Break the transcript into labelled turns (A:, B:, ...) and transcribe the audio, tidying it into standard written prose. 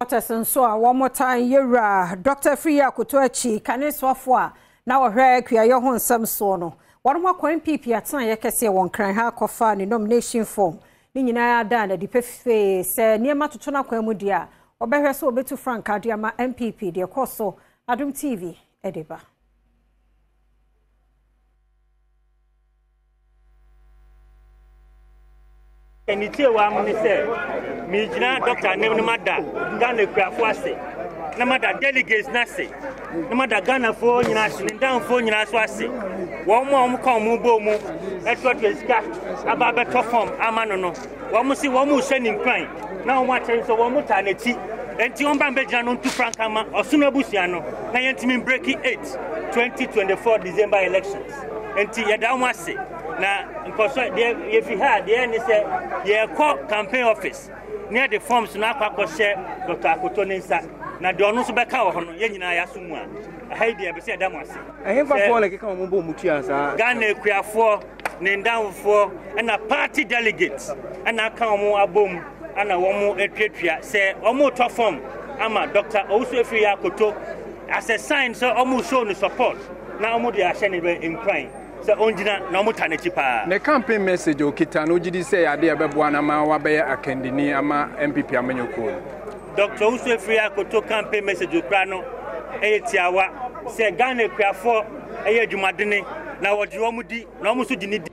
A: Supporters nso a wɔn tan yɛwura Dr. Afriyie Akoto akyi kane soafoɔ a na wɔhwɛ kuayɛ ho nsɛm soɔ no, wɔn ho akɔ NPP atenaeɛ kɛseɛ wɔ Nkran ha akɔfa ne nomination form ne nyinaa da no adi pefee sɛ nneɛma toto no akwan mu deɛ a, wɔbɛhwɛ sɛ wɔbɛtu frankaa de ama NPP. Deɛ ɛkɔɔ so Adom TV de ba.
B: Ne tiawa mu ne sɛ, meregyina dɔkta anim na mada Ghana akuafo ase, na mada delegates no ase, na mada Ghanafoɔ nyinaa ase, ne ndamfoɔ nyinaa nso ase. Wɔn a wɔka wɔn bɔɔ mu atuatua sika aba abɛtɔ fam ama no no, wɔn se wɔn rehyɛ ne nkuran na wɔn akyerɛ sɛ wɔn taa n'akyi. Enti wɔn ba mbɛgyina no ntu franka ma ɔsono abusua no na yɛntumi mbreki 8 2024 December elections. Enti yɛda wɔn ase. Na nkɔsɔ deɛ yɛfi ha deɛ ne sɛ yɛkɔ campaign office na yɛde forms no akɔ akɔhyɛ Dr. Akoto ne nsa na deɛ ɔno nso bɛka wɔ hɔ no yɛn nyinaa yɛaso mu a ɛha yi deɛ ɛbɛ sɛ yɛda mo ase.
C: Ɛhefafoɔ na ɛkeka wɔn bɔ mu tua saa?
B: Ghana akuafoɔ ne ndamfoɔ ɛna party delegates ɛna aka wɔn abom ɛna wɔn atuatua sɛ wɔn retɔ form ama Dr. Owusu Afriyie Akoto as a sign sɛ wɔn show no support na wɔn de ahyɛ ne nkuran. Sɛ ongyina na wɔtaa n'akyi paa.
C: Ne campaign message a okita no, wogye di sɛ ɛyɛ ade a ɛbɛboa no ama wabɛyɛ akandini ama NPP amanyɔkuo no?
B: Doctor Owusu Afriyie Akoto campaign message okura no yɛ tiawa sɛ Ghana akuafoɔ yɛ adwumadene na wɔgye wɔn di na wɔn nso gye ne di.